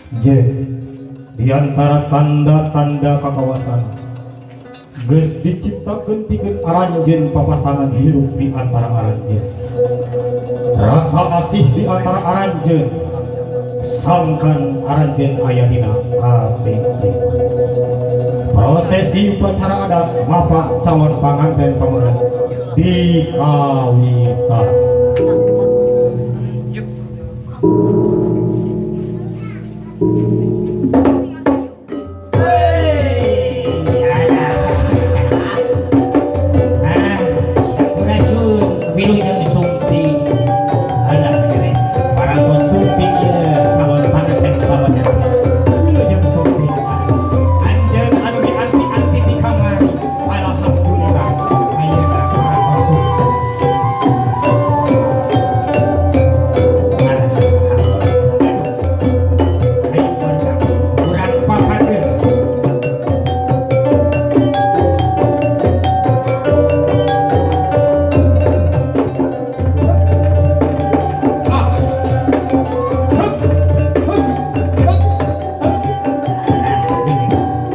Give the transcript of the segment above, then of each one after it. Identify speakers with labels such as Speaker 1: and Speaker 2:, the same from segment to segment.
Speaker 1: J di antara tanda-tanda kakawasan geus diciptakeun pikeun aranjeun papasangan hirup di antara aranjeun, rasa asih di antara aranjeun, sangkan aranjeun aya dina katentriman. Prosesi upacara adat mapak calon panganten pamegat dikawitan. Wilujeng sumping. Alah gini, parantos sumping ieu calon panganten pamegat. Wilujeng sumping. Anjeun anu dianti-anti di kamari. Alhamdulillah ayeuna parantos sumping. Alhamdulillah. Ayo barudak, urang papageun.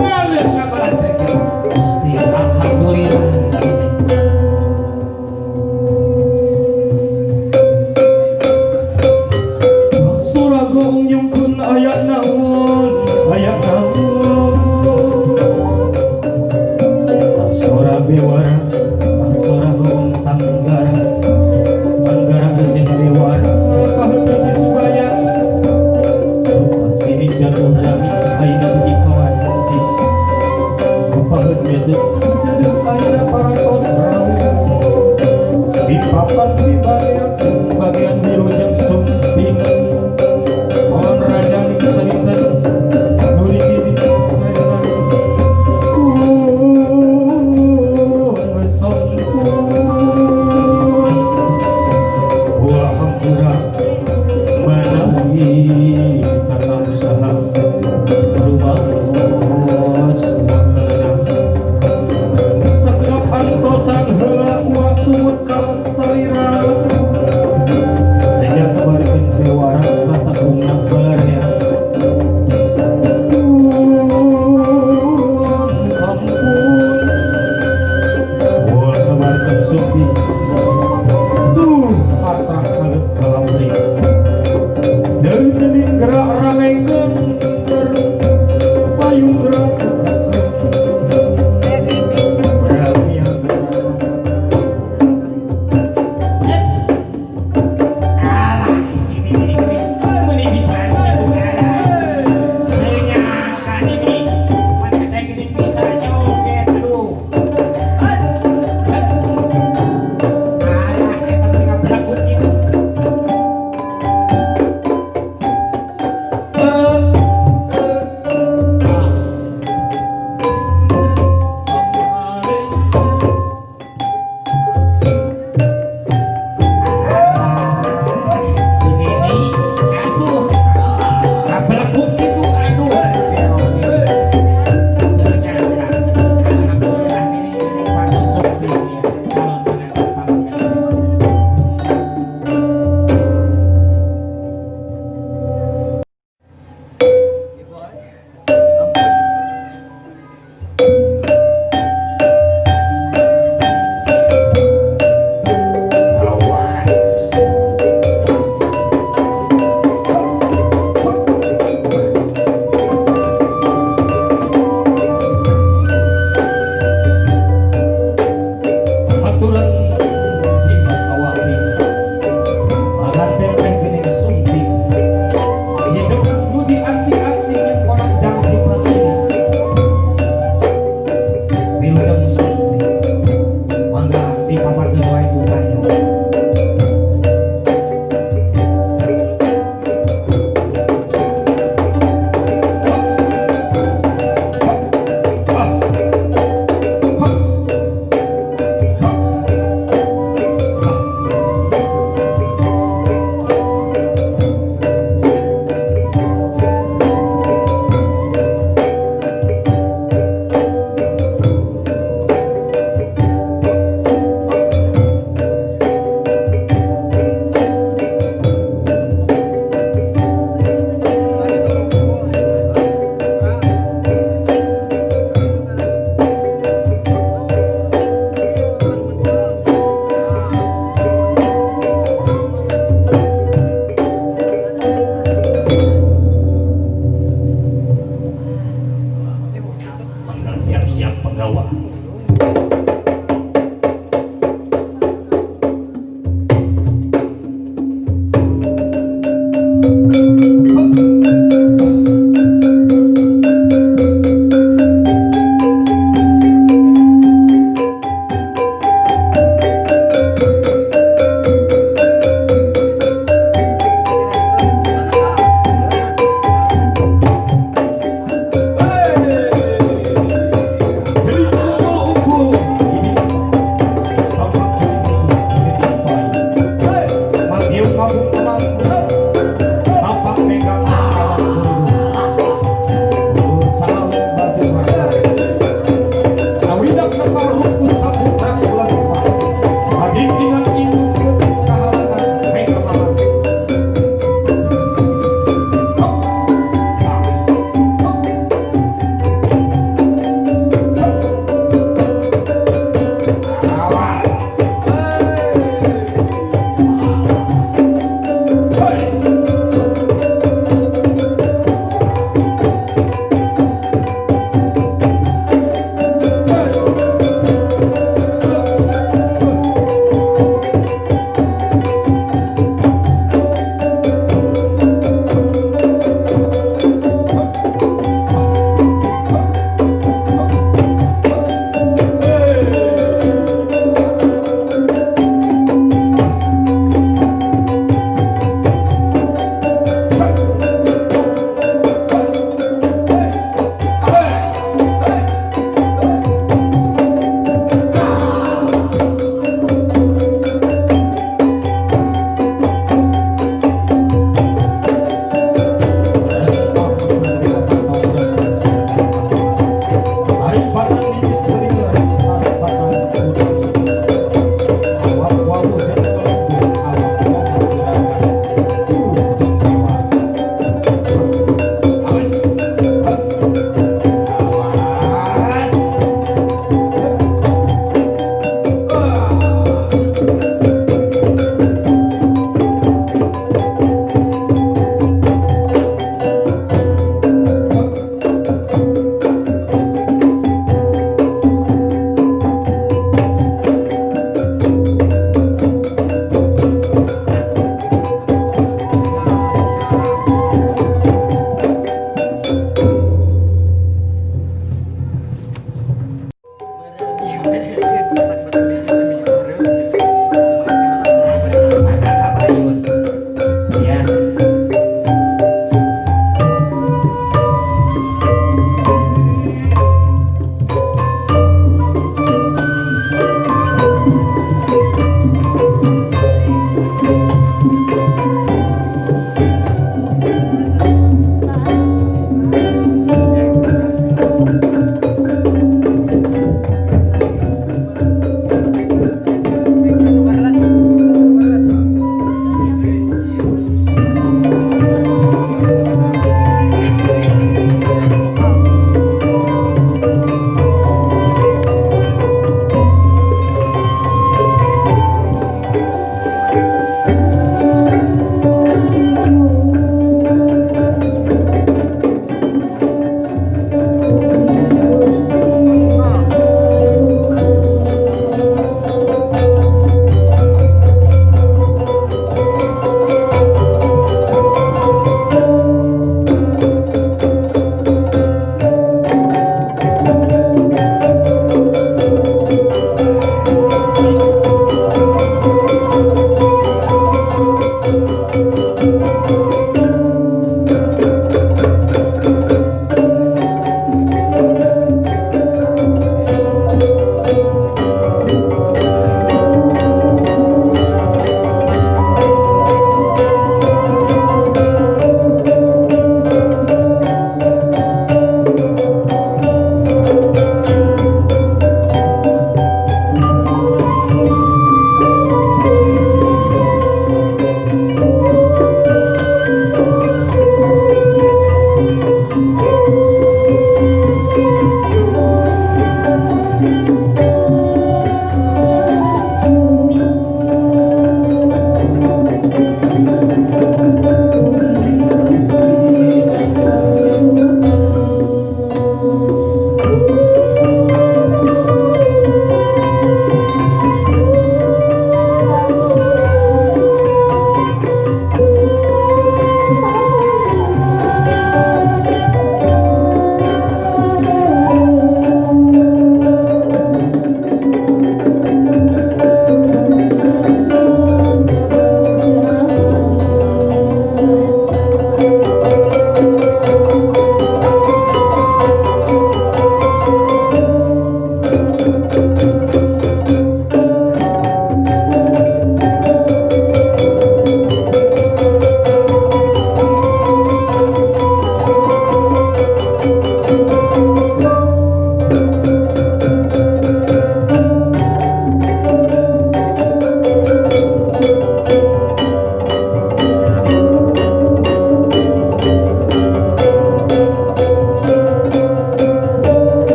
Speaker 1: Ngalir ngabalah teh kitu. Gusti, alhamdulillah gini. Sora goong nyungkeun aya naon, aya naon. Tah sora bewara, tah sora goong tanggara. Tanggara jeung bewara paheut hiji subaya. Nu pasini jatuh rami ayeuna beuki kawanci. Nu paheut mesek deudeuh ayeuna parantos raung. Di papan di bagian bagian wilujeng sumping. Calon raja ning sarinten nu riki.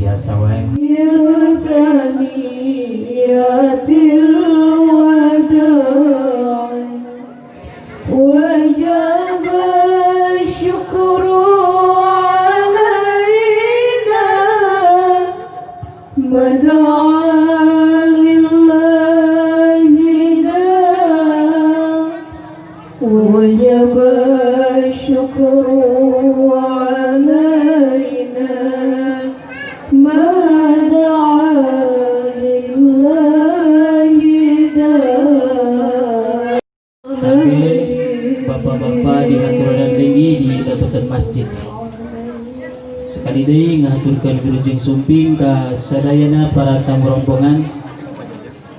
Speaker 1: Biasa wae.
Speaker 2: ثنيات الوداع وجب الشكر علينا ما دعا لله داع وجب الشكر علينا ما دعا لله داع.
Speaker 3: Kangge bapak-bapak dihaturanan linggih di lebetan masjid. Sekali deui ngahaturkeun wilujeng sumping ka sadayana para tamu rombongan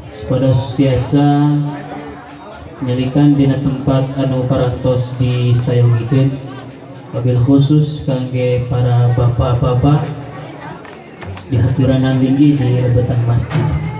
Speaker 3: supados tiasa nyalikan dina tempat anu parantos disayogikeun, wabil khusus kangge para bapak-bapak dihaturanan linggih di lebetan masjid.